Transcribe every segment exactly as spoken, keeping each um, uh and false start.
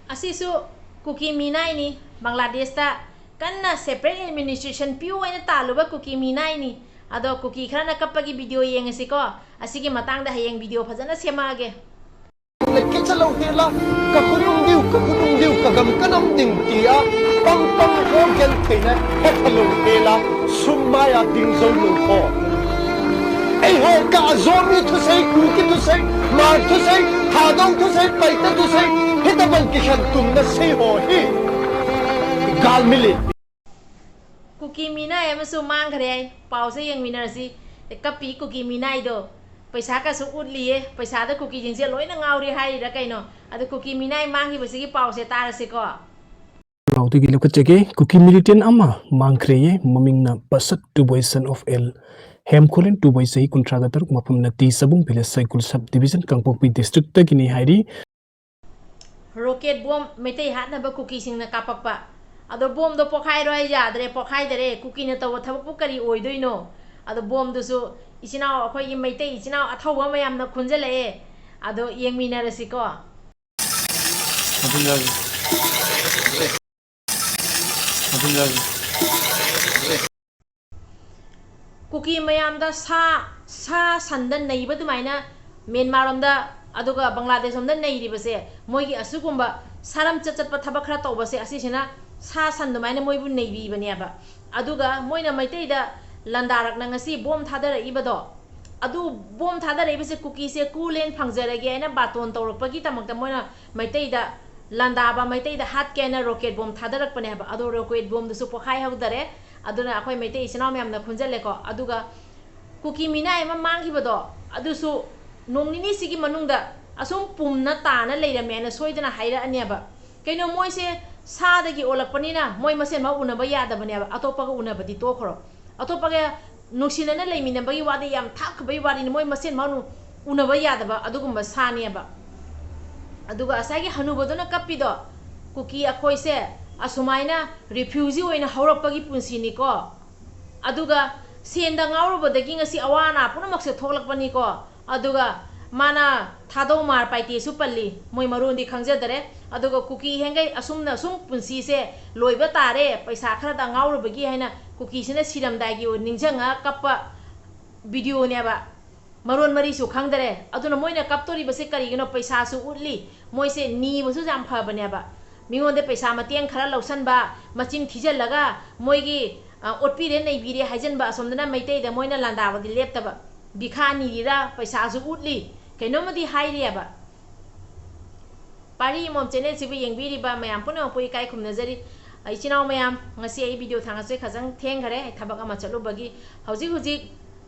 ꯑꯁꯤꯁꯨ ꯀꯨꯀꯤ ꯃꯤꯅꯥꯏꯅꯤ꯫ ꯕꯪꯒ꯭ꯂꯥꯗꯦꯁꯇ ꯀꯟꯅ separate administration ꯄꯤꯌꯨ ꯍꯥꯏꯅ ꯇꯥꯜꯂꯨꯕ ꯀꯨꯀꯤ ꯃꯤꯅꯥꯏꯅꯤ꯫ ꯑꯗꯣ ꯀꯨꯀꯤ ꯈꯔꯅ ꯀꯞꯄꯒꯤ video ꯌꯦꯡꯉꯁꯤꯀꯣ꯫ ꯑꯁꯤꯒꯤ ꯃꯇꯥꯡꯗ ꯍꯌꯦꯡ video ꯐꯖꯅ ꯁꯦꯝꯃꯛꯑꯒꯦ꯫ Kichalou hela, ka khunung diu, ka khunung diu, ka gam ka nam ding tia, pang pang ho gen theina, hethalou hela, sum maya ding zo lo ho. Ei ho ka Zomi thusei, Kuki thusei, Hmar thusei, Thadou thusei, Paite thusei, hita ban kikhen tumna sei ho hi. Gal mili. ꯀꯨꯀꯤ ꯃꯤꯅꯥꯏ ꯑꯃꯁꯨ ꯃꯥꯡꯈ꯭ꯔꯦ ꯍꯥꯏ꯫ ꯄꯥꯎꯁꯦ ꯌꯦꯡꯃꯤꯟꯅꯔꯁꯤ꯫ ꯀꯞꯄꯤ ꯀꯨꯀꯤ ꯃꯤꯅꯥꯏꯗꯣ꯫ ꯄꯩꯁꯥꯒꯁꯨ ꯎꯠꯂꯤꯌꯦ꯫ ꯄꯩꯁꯥꯗ ꯀꯨꯀꯤꯁꯤꯡꯁꯦ ꯂꯣꯏꯅ ꯉꯥꯎꯔꯦ ꯍꯥꯏꯔꯤꯔꯥ ꯀꯩꯅꯣ? ꯑꯗꯣ ꯀꯨꯀꯤ ꯃꯤꯅꯥꯏ ꯃꯥꯡꯈꯤꯕꯁꯤꯒꯤ ꯄꯥꯎꯁꯦ ꯇꯥꯔꯁꯤꯀꯣ꯫ ꯄꯥꯎꯗꯒꯤ ꯂꯧꯈꯠꯆꯒꯦ꯫ ꯀꯨꯀꯤ militant ꯑꯃ ꯃꯥꯡꯈ꯭ꯔꯦꯌꯦ꯫ ꯃꯃꯤꯡꯅ ꯕꯁꯠ ꯇꯨꯕꯣꯏ, son of ꯑꯦꯜ ꯍꯦꯝꯈꯣꯂꯦꯟ ꯇꯨꯕꯣꯏ, ꯆꯍꯤ ꯀꯨꯟꯊ꯭ꯔꯥꯒ ꯇꯔꯨꯛ, ꯃꯐꯝꯅ ꯇꯤ ꯆꯕꯨꯡ village, ꯁꯥꯏꯀꯨꯜ sub division, ꯀꯥꯡꯄꯣꯛꯄꯤ districtꯇꯒꯤꯅꯤ ꯍꯥꯏꯔꯤ꯫ Rocket bomb Meitei ꯍꯥꯠꯅꯕ ꯀꯨꯀꯤꯁꯤꯡꯅ ꯀꯥꯞꯄꯛꯄ꯫ ꯑꯗꯣ bombꯗꯣ ꯄꯣꯈꯥꯏꯔꯣ ꯍꯥꯏ ꯌꯥꯗ꯭ꯔꯦ, ꯄꯣꯈꯥꯏꯗꯔꯦ꯫ ꯀꯨꯀꯤꯅ ꯇꯧꯕ ꯊꯕꯛꯄꯨ ꯀꯔꯤ ꯑꯣꯏꯗꯣꯏꯅꯣ? ꯑꯗꯣ bombꯗꯨꯁꯨ ꯏꯆꯤꯟ ꯏꯅꯥꯎ, ꯑꯩꯈꯣꯏꯒꯤ ꯃꯩꯇꯩ ꯏꯆꯤꯟ ꯏꯅꯥꯎ ꯑꯊꯧꯕ ꯃꯌꯥꯝꯅ ꯈꯣꯟꯖꯜꯂꯛꯑꯦ꯫ ꯑꯗꯣ ꯌꯦꯡꯃꯤꯟꯅꯔꯁꯤꯀꯣ꯫ ꯀꯨꯀꯤ ꯃꯌꯥꯝꯗ ꯁꯥ, ꯁꯥ ꯁꯟꯗ ꯅꯩꯕ ꯑꯗꯨꯃꯥꯏꯅ ꯃ꯭ꯌꯥꯟꯃꯥꯔ ꯂꯣꯝꯗ ꯑꯗꯨꯒ ꯕꯪꯒ꯭ꯂꯥꯗꯦꯁ ꯂꯣꯝꯗ ꯅꯩꯔꯤꯕꯁꯦ, ꯃꯣꯏꯒꯤ ꯑꯁꯤꯒꯨꯝꯕ ꯁꯥꯔꯝꯆꯠ ꯆꯠꯄ ꯊꯕꯛ ꯈꯔ ꯇꯧꯕꯁꯦ, ꯑꯁꯤꯁꯤꯅ ꯁꯥ ꯁꯟ ꯑꯗꯨꯃꯥꯏꯅ ꯃꯣꯏꯕꯨ ꯅꯩꯕꯤꯕꯅꯦꯕ꯫ ꯑꯗꯨꯒ ꯃꯣꯏꯅ ꯃꯩꯇꯩꯗ ꯂꯥꯟꯗꯥꯔꯛꯅ ꯉꯁꯤ bomb ꯊꯥꯗꯔꯛꯏꯕꯗꯣ, ꯑꯗꯨ bomb ꯊꯥꯗꯔꯛꯏꯕꯁꯦ ꯀꯨꯀꯤꯁꯦ ꯀꯨ ꯂꯦꯟ ꯐꯪꯖꯔꯒꯦ ꯍꯥꯏꯅ ꯕꯥꯇꯣꯟ ꯇꯧꯔꯛꯄꯒꯤꯗꯃꯛꯇ ꯃꯣꯏꯅ ꯃꯩꯇꯩꯗ ꯂꯥꯟꯗꯥꯕ, ꯃꯩꯇꯩꯗ ꯍꯥꯠꯀꯦ ꯍꯥꯏꯅ rocket bomb ꯊꯥꯗꯔꯛꯄꯅꯦ ꯍꯥꯏꯕ꯫ ꯑꯗꯣ rocket bombꯗꯨꯁꯨ ꯄꯣꯈꯥꯏꯍꯧꯗꯔꯦ꯫ ꯑꯗꯨꯅ ꯑꯩꯈꯣꯏ ꯃꯩꯇꯩ ꯏꯆꯤꯟ ꯏꯅꯥꯎ ꯃꯌꯥꯝꯅ ꯈꯣꯟꯖꯜꯂꯦꯀꯣ꯫ ꯑꯗꯨꯒ ꯀꯨꯀꯤ ꯃꯤꯅꯥꯏ ꯑꯃ ꯃꯥꯡꯈꯤꯕꯗꯣ, ꯑꯗꯨꯁꯨ ꯅꯣꯡ ꯅꯤꯅꯤꯁꯤꯒꯤ ꯃꯅꯨꯡꯗ ꯑꯁꯨꯝ ꯄꯨꯝꯅ ꯇꯥꯅ ꯂꯩꯔꯝꯃꯦꯅ ꯁꯣꯏꯗꯅ ꯍꯥꯏꯔꯛꯑꯅꯦꯕ꯫ ꯀꯩꯅꯣ, ꯃꯣꯏꯁꯦ ꯁꯥꯗꯒꯤ ꯑꯣꯜꯂꯛꯄꯅꯤꯅ ꯃꯣꯏ ꯃꯁꯦꯟ ꯐꯥꯎ ꯎꯅꯕ ꯌꯥꯗꯕꯅꯦꯕ꯫ ꯑꯇꯣꯞꯄꯒ ꯎꯅꯕꯗꯤ ꯇꯣꯛꯈ꯭ꯔꯣ꯫ ꯑꯇꯣꯞꯄꯒ ꯅꯨꯡꯁꯤꯅꯅ ꯂꯩꯃꯤꯟꯅꯕꯒꯤ ꯋꯥꯗꯤ, ꯌꯥꯝ ꯊꯥꯞꯈ꯭ꯔꯕꯒꯤ ꯋꯥꯔꯤꯅꯤ, ꯃꯣꯏ ꯃꯁꯦꯟ ꯐꯥꯎ ꯎꯅꯕ ꯌꯥꯗꯕ ꯑꯗꯨꯒꯨꯝꯕ ꯁꯥꯅꯦꯕ꯫ ꯑꯗꯨꯒ ꯉꯁꯥꯏꯒꯤ ꯍꯅꯨꯕꯗꯨꯅ ꯀꯞꯄꯤꯗꯣ, ꯀꯨꯀꯤ ꯑꯩꯈꯣꯏꯁꯦ ꯑꯁꯨꯃꯥꯏꯅ refugee ꯑꯣꯏꯅ ꯍꯧꯔꯛꯄꯒꯤ ꯄꯨꯟꯁꯤꯅꯤꯀꯣ꯫ ꯑꯗꯨꯒ ꯁꯦꯟꯗ ꯉꯥꯎꯔꯨꯕꯗꯒꯤ ꯉꯁꯤ ꯑꯋꯥ ꯑꯅꯥ ꯄꯨꯝꯅꯃꯛꯁꯦ ꯊꯣꯛꯂꯛꯄꯅꯤꯀꯣ꯫ ꯑꯗꯨꯒ ꯃꯥꯅ ꯊꯥꯗꯧ ꯃꯥꯔ ꯄꯥꯏꯇꯦꯁꯨ ꯄꯜꯂꯤ, ꯃꯣꯏ ꯃꯔꯣꯟꯗꯤ ꯈꯪꯖꯗꯔꯦ꯫ ꯑꯗꯨꯒ ꯀꯨꯀꯤ ꯍꯦꯡꯒꯩ ꯑꯁꯨꯝꯅ ꯁꯨꯝ ꯄꯨꯟꯁꯤꯁꯦ ꯂꯣꯏꯕ ꯇꯥꯔꯦ, ꯄꯩꯁꯥ ꯈꯔꯗ ꯉꯥꯎꯔꯨꯕꯒꯤ ꯍꯥꯏꯅ ꯀꯨꯀꯤꯁꯤꯅ ꯁꯤꯔꯝꯗꯥꯏꯒꯤ ꯅꯤꯡꯁꯤꯡꯉ ꯀꯞꯄ ꯚꯤꯗꯤꯑꯣꯅꯦꯕ꯫ ꯃꯔꯣꯟ ꯃꯔꯤꯁꯨ ꯈꯪꯗꯔꯦ꯫ ꯑꯗꯨꯅ ꯃꯣꯏꯅ ꯀꯞꯇꯣꯔꯤꯕꯁꯦ ꯀꯔꯤꯒꯤꯅꯣ? ꯄꯩꯁꯥꯁꯨ ꯎꯠꯂꯤ, ꯃꯣꯏꯁꯦ ꯅꯤꯕꯁꯨ ꯌꯥꯝ ꯐꯕꯅꯦꯕ꯫ ꯃꯤꯉꯣꯟꯗ ꯄꯩꯁꯥ ꯃꯇꯦꯡ ꯈꯔ ꯂꯧꯁꯟꯕ, ꯃꯆꯤꯟ ꯊꯤꯖꯜꯂꯒ ꯃꯣꯏꯒꯤ, ꯑ, ꯑꯣꯠꯄꯤꯔꯦ ꯅꯩꯕꯤꯔꯦ ꯍꯥꯏꯖꯟꯕ, ꯑꯁꯣꯝꯗꯅ ꯃꯩꯇꯩꯗ ꯃꯣꯏꯅ ꯂꯥꯟꯗꯥꯕꯗꯤ ꯂꯦꯞꯇꯕ꯫ ꯚꯤꯈꯥ ꯅꯤꯔꯤꯔꯥ ꯄꯩꯁꯥꯁꯨ ꯎꯠꯂꯤ, ꯀꯩꯅꯣꯝꯃꯗꯤ ꯍꯥꯏꯔꯤꯑꯕ꯫ ꯄꯥꯔꯤ ꯑꯃꯃꯝ ꯆꯦꯅꯦꯜꯁꯤꯕꯨ ꯌꯦꯡꯕꯤꯔꯤꯕ ꯃꯌꯥꯝ ꯄꯨꯝꯅꯃꯛꯄꯨ ꯏꯀꯥꯏ ꯈꯨꯝꯅꯖꯔꯤ꯫ ꯏꯆꯤꯟ ꯏꯅꯥꯎ ꯃꯌꯥꯝ, ꯉꯁꯤ ꯑꯩ ꯚꯤꯗꯤꯑꯣ ꯊꯥꯡꯒꯠꯆꯩ, ꯈꯖꯪ ꯊꯦꯡꯈꯔꯦ, ꯑꯩ ꯊꯕꯛ ꯑꯃ ꯆꯠꯂꯨꯕꯒꯤ꯫ ꯍꯧꯖꯤꯛ ꯍꯧꯖꯤꯛ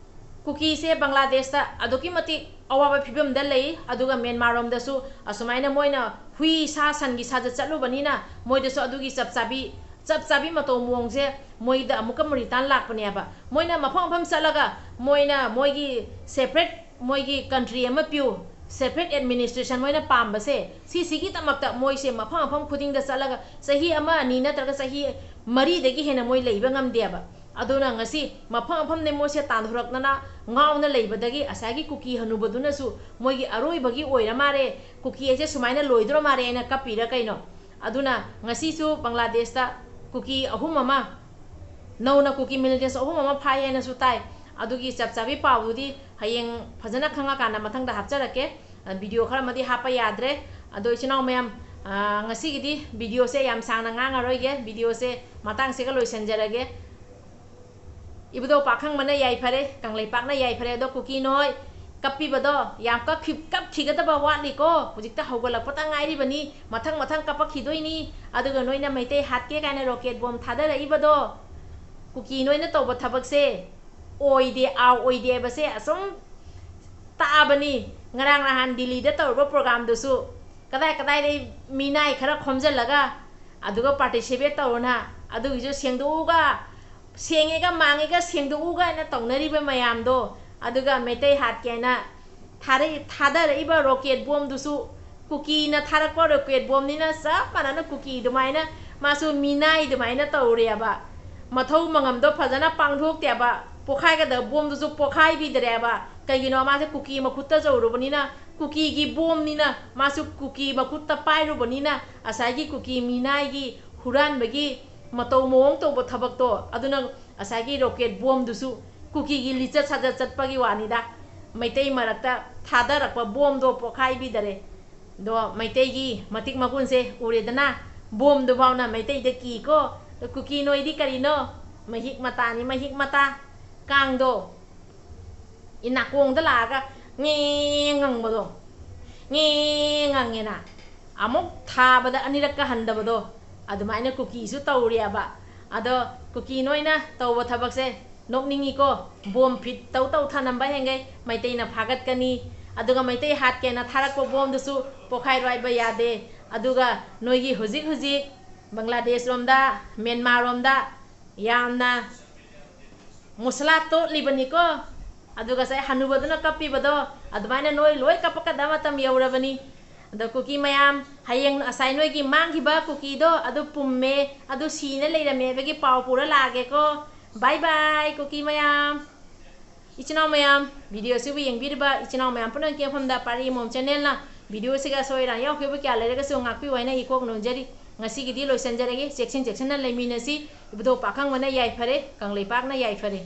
ꯀꯨꯀꯤꯁꯦ ꯕꯪꯒ꯭ꯂꯥꯗꯦꯁꯇ ꯑꯗꯨꯛꯀꯤ ꯃꯇꯤꯛ ꯑꯋꯥꯕ ꯐꯤꯕꯝꯗ ꯂꯩ, ꯑꯗꯨꯒ ꯃ꯭ꯌꯥꯟꯃꯥꯔꯔꯣꯝꯗꯁꯨ ꯑꯁꯨꯃꯥꯏꯅ ꯃꯣꯏꯅ ꯍꯨꯏ ꯁꯥ ꯁꯟꯒꯤ ꯁꯥꯖꯠ ꯆꯠꯂꯨꯕꯅꯤꯅ ꯃꯣꯏꯗꯁꯨ ꯑꯗꯨꯒꯤ ꯆꯞ ꯆꯥꯕꯤ, ꯆꯞ ꯆꯥꯕꯤ ꯃꯇꯧ ꯃꯑꯣꯡꯁꯦ ꯃꯣꯏꯗ ꯑꯃꯨꯛꯀ return ꯂꯥꯛꯄꯅꯦꯕ꯫ ꯃꯣꯏꯅ ꯃꯐꯝ ꯃꯐꯝ ꯆꯠꯂꯒ ꯃꯣꯏꯅ ꯃꯣꯏꯒꯤ separate ꯃꯣꯏꯒꯤ country ꯑꯃ ꯄꯤꯌꯨ, separate administration ꯃꯣꯏꯅ ꯄꯥꯝꯕꯁꯦ, ꯁꯤꯁꯤꯒꯤꯗꯃꯛꯇ ꯃꯣꯏꯁꯦ ꯃꯐꯝ ꯃꯐꯝ ꯈꯨꯗꯤꯡꯗ ꯆꯠꯂꯒ ꯆꯍꯤ ꯑꯃ ꯑꯅꯤ ꯅꯠꯇ꯭ꯔꯒ ꯆꯍꯤ ꯃꯔꯤꯗꯒꯤ ꯍꯦꯟꯅ ꯃꯣꯏ ꯂꯩꯕ ꯉꯝꯗꯦꯕ꯫ ꯑꯗꯨꯅ ꯉꯁꯤ ꯃꯐꯝ ꯃꯐꯝꯗ ꯃꯣꯏꯁꯦ ꯇꯥꯟꯊꯣꯔꯛꯇꯅ ꯉꯥꯎꯅ ꯂꯩꯕꯗꯒꯤ ꯉꯁꯥꯏꯒꯤ ꯀꯨꯀꯤ ꯍꯅꯨꯕꯗꯨꯅꯁꯨ ꯃꯣꯏꯒꯤ ꯑꯔꯣꯏꯕꯒꯤ ꯑꯣꯏꯔ ꯃꯥꯜꯂꯦ, ꯀꯨꯀꯤ ꯍꯥꯏꯁꯦ ꯁꯨꯃꯥꯏꯅ ꯂꯣꯏꯗ꯭ꯔꯣ ꯃꯥꯜꯂꯦ ꯍꯥꯏꯅ ꯀꯞꯄꯤꯔ ꯀꯩꯅꯣ? ꯑꯗꯨꯅ ꯉꯁꯤꯁꯨ ꯕꯪꯒ꯭ꯂꯥꯗꯦꯁꯇ ꯀꯨꯀꯤ ꯑꯍꯨꯝ ꯑꯃ, ꯅꯧꯅ ꯀꯨꯀꯤ militants ꯑꯍꯨꯝ ꯑꯃ ꯐꯥꯏ ꯍꯥꯏꯅꯁꯨ ꯇꯥꯏ꯫ ꯑꯗꯨꯒꯤ ꯆꯞ ꯆꯥꯕꯤ ꯄꯥꯎꯗꯨꯗꯤ ꯍꯌꯦꯡ ꯐꯖꯅ ꯈꯪꯉꯀꯥꯟꯗ ꯃꯊꯪꯗ ꯍꯥꯞꯆꯔꯛꯀꯦ꯫ ꯑ, ꯚꯤꯗꯤꯑꯣ ꯈꯔ ꯑꯃꯗꯤ ꯍꯥꯞꯄ ꯌꯥꯗ꯭ꯔꯦ꯫ ꯑꯗꯣ ꯏꯆꯤꯟ ꯏꯅꯥꯎ ꯃꯌꯥꯝ, ꯑ, ꯉꯁꯤꯒꯤꯗꯤ ꯚꯤꯗꯤꯑꯣꯁꯦ ꯌꯥꯝ ꯁꯥꯡꯅ ꯉꯥꯡꯉꯔꯣꯏꯒꯦ꯫ ꯚꯤꯗꯤꯑꯣꯁꯦ ꯃꯇꯥꯡꯁꯤꯒ ꯂꯣꯏꯁꯤꯟꯖꯔꯒꯦ꯫ ꯏꯕꯨꯙꯧ ꯄꯥꯈꯪꯕꯅ ꯌꯥꯏꯐꯔꯦ, ꯀꯪꯂꯩꯄꯥꯛꯅ ꯌꯥꯏꯐꯔꯦ꯫ ꯑꯗꯣ ꯀꯨꯀꯤ ꯅꯣꯏ ꯀꯞꯄꯤꯕꯗꯣ ꯌꯥꯝ ꯀꯞꯈꯤ-, ꯀꯞꯈꯤꯒꯗꯕ ꯋꯥꯠꯂꯤꯀꯣ꯫ ꯍꯧꯖꯤꯛꯇ ꯍꯧꯒꯠꯂꯛꯄꯇ ꯉꯥꯏꯔꯤꯕꯅꯤ꯫ ꯃꯊꯪ ꯃꯊꯪ ꯀꯞꯄꯛꯈꯤꯗꯣꯏꯅꯤ꯫ ꯑꯗꯨꯒ ꯅꯣꯏꯅ ꯃꯩꯇꯩ ꯍꯥꯠꯀꯦ ꯀꯥꯏꯅ rocket bomb ꯊꯥꯗꯔꯛꯏꯕꯗꯣ, ꯀꯨꯀꯤ ꯅꯣꯏꯅ ꯇꯧꯕ ꯊꯕꯛꯁꯦ ꯑꯣꯏꯗꯦ, ꯑꯥ, ꯑꯣꯏꯗꯦ ꯍꯥꯏꯕꯁꯦ ꯑꯁꯨꯝ ꯇꯥꯛꯑꯕꯅꯤ꯫ ꯉꯔꯥꯡ ꯅꯍꯥꯟ ꯗꯤꯜꯂꯤꯗ ꯇꯧꯔꯨꯕ programꯗꯨꯁꯨ ꯀꯗꯥꯏ ꯀꯗꯥꯏꯗꯩ ꯃꯤꯅꯥꯏ ꯈꯔ ꯈꯣꯝꯖꯤꯜꯂꯒ ꯑꯗꯨꯒ participate ꯇꯧꯔꯨꯅ ꯑꯗꯨꯒꯤꯁꯨ ꯁꯦꯡꯗꯣꯛꯎꯒ, ꯁꯦꯡꯉꯦꯒ ꯃꯥꯡꯉꯦꯒ ꯁꯦꯡꯗꯣꯛꯎꯒ ꯍꯥꯏꯅ ꯇꯧꯅꯔꯤꯕ ꯃꯌꯥꯝꯗꯣ, ꯑꯗꯨꯒ ꯃꯩꯇꯩ ꯍꯥꯠꯀꯦ ꯍꯥꯏꯅ ꯊꯥꯔꯛꯏ-, ꯊꯥꯗꯔꯛꯏꯕ rocket bombꯗꯨꯁꯨ ꯀꯨꯀꯤꯅ ꯊꯥꯔꯛꯄ rocket bombꯅꯤꯅ ꯆꯞ ꯃꯥꯟꯅꯅ ꯀꯨꯀꯤ ꯑꯗꯨꯃꯥꯏꯅ ꯃꯥꯁꯨ ꯃꯤꯅꯥꯏ ꯑꯗꯨꯃꯥꯏꯅ ꯇꯧꯔꯦꯕ꯫ ꯃꯊꯧ ꯃꯉꯝꯗꯣ ꯐꯖꯅ ꯄꯥꯡꯊꯣꯛꯇꯦꯕ꯫ ꯄꯣꯈꯥꯏꯒꯗꯕ bombꯗꯨꯁꯨ ꯄꯣꯈꯥꯏꯕꯤꯗ꯭ꯔꯦꯕ꯫ ꯀꯩꯒꯤꯅꯣ, ꯃꯥꯁꯦ ꯀꯨꯀꯤ ꯃꯈꯨꯠꯇ ꯌꯧꯔꯨꯕꯅꯤꯅ, ꯀꯨꯀꯤꯒꯤ ꯕꯣꯝꯅꯤꯅ, ꯃꯥꯁꯨ ꯀꯨꯀꯤ ꯃꯈꯨꯠꯇ ꯄꯥꯏꯔꯨꯕꯅꯤꯅ, ꯉꯁꯥꯏꯒꯤ ꯀꯨꯀꯤ ꯃꯤꯅꯥꯏꯒꯤ ꯍꯨꯔꯥꯟꯕꯒꯤ ꯃꯇꯧ ꯃꯑꯣꯡ ꯇꯧꯕ ꯊꯕꯛꯇꯣ, ꯑꯗꯨꯅ ꯉꯁꯥꯏꯒꯤ ꯔꯣꯀꯦꯠ ꯕꯣꯝꯗꯨꯁꯨ ꯀꯨꯀꯤꯒꯤ ꯂꯤꯆꯠ ꯁꯥꯖꯠ ꯆꯠꯄꯒꯤ ꯋꯥꯅꯤꯗ꯫ ꯃꯩꯇꯩ ꯃꯔꯛꯇ ꯊꯥꯗꯔꯛꯄ ꯕꯣꯝꯗꯣ ꯄꯣꯈꯥꯏꯕꯤꯗꯔꯦ꯫ ꯑꯗꯣ ꯃꯩꯇꯩꯒꯤ ꯃꯇꯤꯛ ꯃꯒꯨꯟꯁꯦ ꯎꯔꯦꯗꯅ, ꯕꯣꯝꯗꯨ ꯐꯥꯎꯅ ꯃꯩꯇꯩꯗ ꯀꯤꯀꯣ꯫ ꯀꯨꯀꯤ ꯅꯣꯏꯗꯤ ꯀꯔꯤꯅꯣ? ꯃꯍꯤꯛ ꯃꯇꯥꯅꯤ, ꯃꯍꯤꯛ ꯃꯇꯥ꯫ ꯀꯥꯡꯗꯣ ꯏꯅꯥꯀꯣꯡꯗ ꯂꯥꯛꯑꯒ ꯉꯦ ꯉꯪꯕꯗꯣ, ꯉꯦ ꯉꯪꯉꯦꯅ꯫ ꯑꯃꯨꯛ ꯊꯥꯕꯗ ꯑꯅꯤꯔꯛꯀ ꯍꯟꯗꯕꯗꯣ, ꯑꯗꯨꯃꯥꯏꯅ ꯀꯨꯀꯤꯁꯨ ꯇꯧꯔꯦꯕ꯫ ꯑꯗꯣ ꯀꯨꯀꯤ ꯅꯣꯏꯅ ꯇꯧꯕ ꯊꯕꯛꯁꯦ ꯅꯣꯛꯅꯤꯡꯉꯤꯀꯣ꯫ ꯕꯣꯝ ꯐꯤꯠ ꯇꯧ ꯇꯧ ꯊꯅꯝꯕ ꯍꯦꯟꯒꯩ ꯃꯩꯇꯩꯅ ꯐꯥꯒꯠꯀꯅꯤ꯫ ꯑꯗꯨꯒ ꯃꯩꯇꯩ ꯍꯥꯠꯀꯦꯅ ꯊꯥꯔꯛꯄ ꯕꯣꯝꯗꯨꯁꯨ ꯄꯣꯈꯥꯏꯔꯣꯏꯕ ꯌꯥꯗꯦ꯫ ꯑꯗꯨꯒ ꯅꯣꯏꯒꯤ ꯍꯧꯖꯤꯛ ꯍꯧꯖꯤꯛ ꯕꯪꯒ꯭ꯂꯥꯗꯦꯁ ꯔꯣꯝꯗ, ꯃ꯭ꯌꯥꯟꯃꯥꯔ ꯔꯣꯝꯗ ꯌꯥꯝꯅ ꯃꯨꯁꯂꯥ ꯇꯣꯠꯂꯤꯕꯅꯤꯀꯣ꯫ ꯑꯗꯨꯒ ꯉꯁꯥꯏ ꯍꯅꯨꯕꯗꯨꯅ ꯀꯞꯄꯤꯕꯗꯣ, ꯑꯗꯨꯃꯥꯏꯅ ꯅꯣꯏ ꯂꯣꯏ ꯀꯞꯄꯛꯀꯗꯕ ꯃꯇꯝ ꯌꯧꯔꯕꯅꯤ꯫ ꯑꯗꯣ ꯀꯨꯀꯤ ꯃꯌꯥꯝ, ꯍꯌꯦꯡ ꯉꯁꯥꯏ ꯅꯣꯏꯒꯤ ꯃꯥꯡꯈꯤꯕ ꯀꯨꯀꯤꯗꯣ ꯑꯗꯨ ꯄꯨꯝꯃꯦ, ꯑꯗꯨ ꯁꯤꯅ ꯂꯩꯔꯝꯃꯦ ꯍꯥꯏꯕꯒꯤ ꯄꯥꯎ ꯄꯨꯔ ꯂꯥꯛꯑꯒꯦꯀꯣ꯫ ꯕꯥꯏ ꯕꯥꯏ ꯀꯨꯀꯤ ꯃꯌꯥꯝ꯫ ꯏꯆꯤꯟ ꯏꯅꯥꯎ ꯃꯌꯥꯝ, video ꯑꯁꯤꯕꯨ ꯌꯦꯡꯕꯤꯔꯤꯕ ꯏꯆꯤꯟ ꯏꯅꯥꯎ ꯃꯌꯥꯝ ꯄꯨꯝꯅꯃꯛꯀꯤ ꯃꯐꯝꯗ ꯄꯥꯔꯤ ꯃꯣꯝ channelꯅ video ꯑꯁꯤꯒ ꯑꯁꯣꯏ ꯑꯔꯥꯟ ꯌꯥꯎꯈꯤꯕ ꯀꯌꯥ ꯂꯩꯔꯒꯁꯨ ꯉꯥꯛꯄꯤꯌꯨ ꯍꯥꯏꯅ ꯏꯀꯣꯛ ꯅꯣꯟꯖꯔꯤ꯫ ꯉꯁꯤꯒꯤꯗꯤ ꯂꯣꯏꯁꯤꯟꯖꯔꯒꯦ꯫ ꯆꯦꯛꯁꯤꯟ ꯆꯦꯛꯁꯤꯟꯅ ꯂꯩꯃꯤꯟꯅꯁꯤ꯫ ꯏꯕꯨꯙꯧ ꯄꯥꯈꯪꯕꯅ ꯌꯥꯏꯐꯔꯦ, ꯀꯪꯂꯩꯄꯥꯛꯅ ꯌꯥꯏꯐꯔꯦ꯫